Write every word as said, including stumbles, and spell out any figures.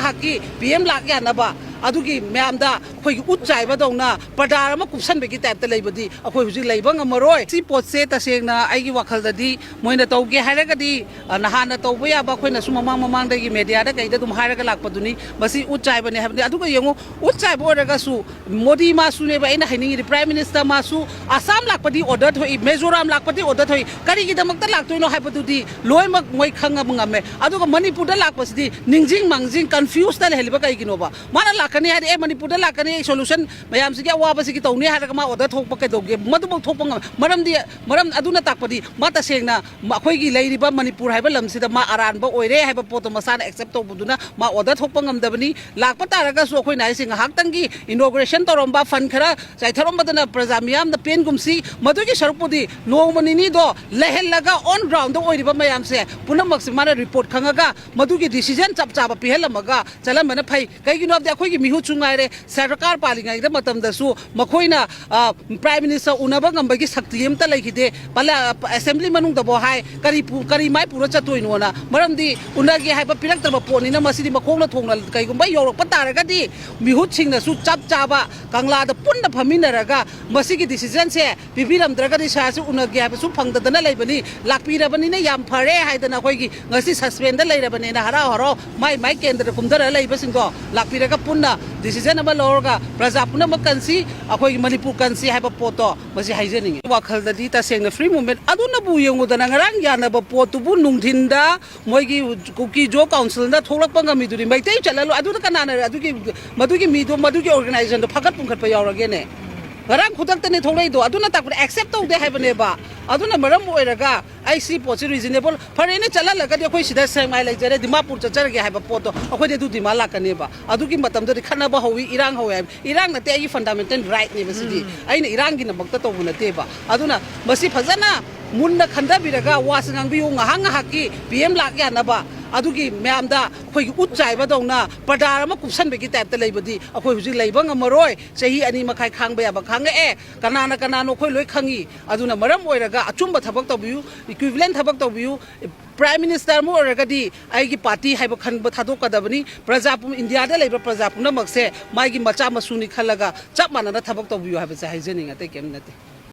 ꯉꯥꯏꯍꯥꯛꯀꯤ P M ꯂꯥꯛ ꯌꯥꯅꯕ ꯑꯗꯨꯒꯤ ꯃꯌꯥꯝꯗ ꯑꯩꯈꯣꯏꯒꯤ ꯎꯠ ꯆꯥꯏꯕꯗꯧꯅ ꯄ꯭ꯔꯖꯥ ꯑꯃ ꯀꯨꯞꯁꯟꯕꯒꯤ ꯇꯥꯏꯞꯇ ꯂꯩꯕꯗꯤ ꯑꯩꯈꯣꯏ ꯍꯧꯖꯤꯛ ꯂꯩꯕ ꯉꯝꯃꯔꯣꯏ꯫ ꯁꯤ ꯄꯣꯠꯁꯦ ꯇꯁꯦꯡꯅ ꯑꯩꯒꯤ ꯋꯥꯈꯜꯗꯗꯤ ꯃꯣꯏꯅ ꯇꯧꯒꯦ ꯍꯥꯏꯔꯒꯗꯤ, ꯑ, ꯅꯍꯥꯟꯅ ꯇꯧꯕ ꯌꯥꯕ ꯑꯩꯈꯣꯏꯅꯁꯨ ꯃꯃꯥꯡ ꯃꯃꯥꯡꯗꯒꯤ ꯃꯦꯗꯤꯌꯥꯗ ꯀꯩꯗ ꯑꯗꯨꯝ ꯍꯥꯏꯔꯒ ꯂꯥꯛꯄꯗꯨꯅꯤ꯫ ꯃꯁꯤ ꯎꯠ ꯆꯥꯏꯕꯅꯦ ꯍꯥꯏꯕꯅꯤ꯫ ꯑꯗꯨꯒ ꯌꯦꯡꯉꯨ, ꯎꯠ ꯆꯥꯏꯕ ꯑꯣꯏꯔꯒꯁꯨ ꯃꯣꯗꯤ ꯃꯥꯁꯨꯅꯦꯕ ꯑꯩꯅ ꯍꯥꯏꯅꯤꯡꯉꯤꯗꯤ, ꯄ꯭ꯔꯥꯏꯝ ꯃꯤꯅꯤꯁꯇꯔ ꯃꯥꯁꯨ ꯑꯁꯥꯝ ꯂꯥꯛꯄꯗꯤ ꯑꯣꯔꯗꯔ ꯊꯣꯛꯏ, ꯃꯤꯖꯣꯔꯥꯝ ꯂꯥꯛꯄꯗꯤ ꯑꯣꯔꯗꯔ ꯊꯣꯛꯏ, ꯀꯔꯤꯒꯤꯗꯃꯛꯇ ꯂꯥꯛꯇꯣꯏꯅꯣ ꯍꯥꯏꯕꯗꯨꯗꯤ ꯂꯣꯏꯅꯃꯛ ꯃꯣꯏ ꯈꯪꯉꯕ ꯉꯝꯃꯦ꯫ ꯑꯗꯨꯒ ꯃꯅꯤꯄꯨꯔꯗ ꯂꯥꯛꯄꯁꯤꯗꯤ ꯅꯤꯡꯁꯤꯡ ꯃꯥꯡꯖꯤꯡ ꯀꯟꯐ꯭ꯌꯨꯁꯇ ꯂꯩꯍꯜꯂꯤꯕ ꯀꯩꯒꯤꯅꯣꯕ? ꯃꯥꯅ ꯂꯥꯛꯀꯅꯤ ꯍꯥꯏꯗꯤ, "ꯑꯦ, ꯃꯅꯤꯄꯨꯔꯗ ꯂꯥꯛꯀꯅꯤ, ꯑꯩ ꯁꯣꯂꯨꯁꯟ ꯃꯌꯥꯝꯁꯤꯒꯤ ꯑꯋꯥꯕꯁꯤꯒꯤ ꯇꯧꯅꯤ" ꯍꯥꯏꯔꯒ ꯃꯥ ꯑꯣꯔꯗꯔ ꯊꯣꯛꯄ ꯀꯩꯗꯧꯒꯦ? ꯃꯗꯨꯐꯥꯎ ꯊꯣꯛꯄ ꯉꯝ-, ꯃꯔꯝꯗꯤ, ꯃꯔꯝ ꯑꯗꯨꯅ ꯇꯥꯛꯄꯗꯤ ꯃꯥ ꯇꯁꯦꯡꯅ ꯃ-, ꯑꯩꯈꯣꯏꯒꯤ ꯂꯩꯔꯤꯕ ꯃꯅꯤꯄꯨꯔ ꯍꯥꯏꯕ ꯂꯝꯁꯤꯗ ꯃꯥ ꯑꯔꯥꯟꯕ ꯑꯣꯏꯔꯦ ꯍꯥꯏꯕ ꯄꯣꯠꯇꯣ ꯃꯁꯥꯅ ꯑꯦꯛꯁꯦꯞ ꯇꯧꯕꯗꯨꯅ ꯃꯥ ꯑꯣꯔꯗꯔ ꯊꯣꯛꯄ ꯉꯝꯗꯕꯅꯤ꯫ ꯂꯥꯛꯄ ꯇꯥꯔꯒꯁꯨ ꯑꯩꯈꯣꯏꯅ ꯍꯥꯏꯁꯦ ꯉꯥꯏꯍꯥꯛꯇꯪꯒꯤ ꯏꯅꯣꯒ꯭ꯔꯦꯁꯟ ꯇꯧꯔꯝꯕ, ꯐꯟ ꯈꯔ ꯆꯥꯏꯊꯔꯝꯕꯗꯅ ꯄ꯭ꯔꯖꯥ ꯃꯤꯌꯥꯝꯅ ꯄꯦꯟꯒꯨꯝꯁꯤ, ꯃꯗꯨꯒꯤ ꯁꯔꯨꯛꯄꯨꯗꯤ ꯅꯣꯡꯃ ꯅꯤꯅꯤꯗꯣ ꯂꯩꯍꯜꯂꯒ ꯑꯣꯟ ꯒ꯭ꯔꯥꯎꯟꯗ ꯑꯣꯏꯔꯤꯕ ꯃꯌꯥꯝꯁꯦ ꯄꯨꯝꯅꯃꯛꯁꯦ ꯃꯥꯅ ꯔꯤꯄꯣꯔꯠ ꯈꯪꯉꯒ ꯃꯗꯨꯒꯤ ꯗꯤꯁꯤꯖꯟ ꯆꯞ ꯆꯥꯕ ꯄꯤꯍꯜꯂꯝꯃꯒ ꯆꯠꯍꯟꯕꯅ ꯐꯩ꯫ ꯀꯩꯒꯤꯅꯣ ꯍꯥꯏꯕꯗꯤ ꯑꯩꯈꯣꯏꯒꯤ ꯃꯤꯍꯨꯠꯁꯨ ꯉꯥꯏꯔꯦ, ꯁꯔꯀꯥꯔ ꯄꯥꯜꯂꯤꯉꯩꯗ ꯃꯇꯝꯗꯁꯨ ꯃꯈꯣꯏꯅ, ꯑ, ꯄ꯭ꯔꯥꯏꯝ ꯃꯤꯅꯤꯁꯇꯔ ꯎꯅꯕ ꯉꯝꯕꯒꯤ ꯁꯛꯇꯤ ꯑꯃꯠꯇ ꯂꯩꯈꯤꯗꯦ꯫ ꯄꯂ-, ꯑꯦꯁꯦꯝꯕ꯭ꯂꯤ ꯃꯅꯨꯡꯗꯐꯥꯎ ꯍꯥꯏ, ꯀꯔꯤ ꯄꯨ-, ꯀꯔꯤ ꯃꯥꯏ ꯄꯨꯔ ꯆꯠꯇꯣꯏꯅꯣꯅ? ꯃꯔꯝꯗꯤ ꯎꯅꯒꯦ ꯍꯥꯏꯕ ꯄꯤꯔꯛꯇ꯭ꯔꯕ ꯄꯣꯠꯅꯤꯅ ꯃꯁꯤꯗꯤ ꯃꯈꯣꯡꯅ ꯊꯣꯡꯅ ꯀꯩꯒꯨꯝꯕ ꯌꯧꯔꯛꯄ ꯇꯥꯔꯒꯗꯤ ꯃꯤꯍꯨꯠꯁꯤꯡꯅꯁꯨ ꯆꯞ ꯆꯥꯕ ꯀꯪꯂꯥꯗ ꯄꯨꯟꯅ ꯐꯝꯃꯤꯟꯅꯔꯒ ꯃꯁꯤꯒꯤ ꯗꯤꯁꯤꯖꯟꯁꯦ ꯄꯤꯕꯤꯔꯝꯗ꯭ꯔꯒꯗꯤ ꯁꯥꯔꯁꯨ ꯎꯅꯒꯦ ꯍꯥꯏꯕꯁꯨ ꯐꯪꯗꯗꯅ ꯂꯩꯕꯅꯤ꯫ ꯂꯥꯛꯄꯤꯔꯕꯅꯤꯅ ꯌꯥꯝ ꯐꯔꯦ ꯍꯥꯏꯗꯅ ꯑꯩꯈꯣꯏꯒꯤ ꯉꯁꯤ ꯁꯁꯄꯦꯟꯗ ꯂꯩꯔꯕꯅꯦꯅ ꯍꯔꯥꯎ ꯍꯔꯥꯎ ꯃꯥꯏ ꯃꯥꯏ ꯀꯦꯟꯗ꯭ꯔ ꯀꯨꯝꯊꯔ ꯂꯩꯕꯁꯤꯡꯗꯣ ꯂꯥꯛꯄꯤꯔꯒ ꯄꯨꯟꯅ ꯗꯤꯁꯤꯖꯟ ꯑꯃ ꯂꯧꯔꯒ ꯄ꯭ꯔꯖꯥ ꯄꯨꯝꯅꯃꯛ ꯀꯟꯁꯤ, ꯑꯩꯈꯣꯏꯒꯤ ꯃꯅꯤꯄꯨꯔ ꯀꯟꯁꯤ ꯍꯥꯏꯕ ꯄꯣꯠꯇꯣ ꯃꯁꯤ ꯍꯥꯏꯖꯅꯤꯡꯉꯤ꯫ ꯋꯥꯈꯜꯗꯗꯤ ꯇꯁꯦꯡꯅ ꯐ꯭ꯔꯤ ꯃꯨꯚꯃꯦꯟ ꯑꯗꯨꯅꯕꯨ ꯌꯦꯡꯉꯨꯗꯅ ꯉꯔꯥꯡ ꯌꯥꯅꯕ ꯄꯣꯠꯇꯨꯕꯨ ꯅꯨꯡꯊꯤꯟꯗ ꯃꯣꯏꯒꯤ ꯀꯨꯀꯤ ꯖꯣ ꯀꯥꯎꯟꯁꯤꯜꯅ ꯊꯣꯛꯂꯛꯄ ꯉꯝꯃꯤꯗꯨꯗꯤ꯫ ꯃꯩꯇꯩ ꯆꯠꯍꯜꯂꯣ, ꯑꯗꯨꯗ ꯀꯅꯥꯅ ꯑꯗꯨꯒꯤ, ꯃꯗꯨꯒꯤ ꯃꯤꯗꯣ, ꯃꯗꯨꯒꯤ ꯑꯣꯔꯒꯅꯥꯏꯖꯦꯁꯟꯗꯣ ꯐꯥꯒꯠ ꯄꯨꯝꯈꯠꯄ ꯌꯥꯎꯔꯒꯦꯅꯦ? ꯉꯔꯥꯡ ꯈꯨꯗꯛꯇꯅꯦ ꯊꯣꯛꯂꯛꯏꯗꯣ꯫ ꯑꯗꯨꯅ ꯇꯥꯛꯄꯗꯤ ꯑꯦꯛꯁꯦꯞ ꯇꯧꯗꯦ ꯍꯥꯏꯕꯅꯦꯕ꯫ ꯑꯗꯨꯅ ꯃꯔꯝ ꯑꯣꯏꯔꯒ ꯑꯩ ꯁꯤ ꯄꯣꯠꯁꯤ ꯔꯤꯖꯅꯦꯕꯜ, ꯐꯔꯦꯅꯦ, ꯆꯠꯍꯜꯂꯒꯗꯤ ꯑꯩꯈꯣꯏ ꯁꯤꯗ ꯁꯦꯡꯃꯥꯏ ꯂꯩꯖꯔꯦ, ꯗꯤꯃꯥꯄꯨꯔ ꯆꯠꯆꯔꯒꯦ ꯍꯥꯏꯕ ꯄꯣꯠꯇꯣ ꯑꯩꯈꯣꯏꯗꯤ ꯑꯗꯨ ꯗꯤꯃꯥꯟ ꯂꯥꯛꯀꯅꯦꯕ꯫ ꯑꯗꯨꯒꯤ ꯃꯇꯝꯗꯨꯗꯤ ꯈꯠꯅꯕ ꯍꯧꯋꯤ, ꯏꯔꯥꯡ ꯍꯧꯋꯤ ꯍꯥꯏꯕ꯫ ꯏꯔꯥꯡ ꯅꯠꯇꯦ, ꯑꯩꯒꯤ ꯐꯟꯗꯥꯃꯦꯟꯇꯦꯜ ꯔꯥꯏꯠꯅꯦꯕ ꯁꯤꯗꯤ꯫ ꯎꯝ꯫ ꯑꯩꯅ ꯏꯔꯥꯡꯒꯤꯗꯃꯛꯇ ꯇꯧꯕ ꯅꯠꯇꯦꯕ꯫ ꯑꯗꯨꯅ ꯃꯁꯤ ꯐꯖꯅ ꯃꯨꯟꯅ ꯈꯟꯊꯕꯤꯔꯒ ꯋꯥꯁꯤ ꯉꯥꯡꯕꯤꯌꯨ꯫ ꯉꯥꯏꯍꯥꯛ ꯉꯥꯏꯍꯥꯛꯀꯤ ꯄꯤ ꯑꯦꯝ ꯂꯥꯛ ꯌꯥꯅꯕ ꯑꯗꯨꯒꯤ ꯃꯌꯥꯝꯗ ꯑꯩꯈꯣꯏꯒꯤ ꯎꯠ ꯆꯥꯏꯕꯗꯧꯅ ꯄ꯭ꯔꯖꯥ ꯑꯃ ꯀꯨꯞꯁꯟꯕꯒꯤ ꯇꯥꯏꯞꯇ ꯂꯩꯕꯗꯤ ꯑꯩꯈꯣꯏ ꯍꯧꯖꯤꯛ ꯂꯩꯕ ꯉꯝꯃꯔꯣꯏ꯫ ꯆꯍꯤ ꯑꯅꯤ ꯃꯈꯥꯏ ꯈꯥꯡꯕ ꯌꯥꯕ ꯈꯥꯡꯉꯛꯑꯦ꯫ ꯀꯅꯥꯅ ꯀꯅꯥꯅꯣ ꯑꯩꯈꯣꯏ ꯂꯣꯏ ꯈꯪꯉꯤ꯫ ꯑꯗꯨꯅ ꯃꯔꯝ ꯑꯣꯏꯔꯒ ꯑꯆꯨꯝꯕ ꯊꯕꯛ ꯇꯧꯕꯤꯌꯨ, ꯏꯀ꯭ꯋꯤꯚꯂꯦꯟ ꯊꯕꯛ ꯇꯧꯕꯤꯌꯨ꯫ ꯄ꯭ꯔꯥꯏꯝ ꯃꯤꯅꯤꯁꯇꯔ ꯑꯃ ꯑꯣꯏꯔꯒꯗꯤ ꯑꯩꯒꯤ ꯄꯥꯔꯇꯤ ꯍꯥꯏꯕ ꯈꯟꯕ ꯊꯥꯗꯣꯛꯀꯗꯕꯅꯤ꯫ ꯄ꯭ꯔꯖꯥ ꯄꯨꯝ-, ꯏꯟꯗꯤꯌꯥꯗ ꯂꯩꯕ ꯄ꯭ꯔꯖꯥ ꯄꯨꯝꯅꯃꯛꯁꯦ ꯃꯥꯒꯤ ꯃꯆꯥ ꯃꯁꯨꯅꯤ ꯈꯜꯂꯒ ꯆꯞ ꯃꯥꯟꯅꯅ ꯊꯕꯛ ꯇꯧꯕꯤꯌꯨ ꯍꯥꯏꯕꯁꯦ ꯍꯥꯏꯖꯅꯤꯡꯉꯤ, ꯑꯇꯩ ꯀꯔꯤꯝ ꯅꯠꯇꯦ꯫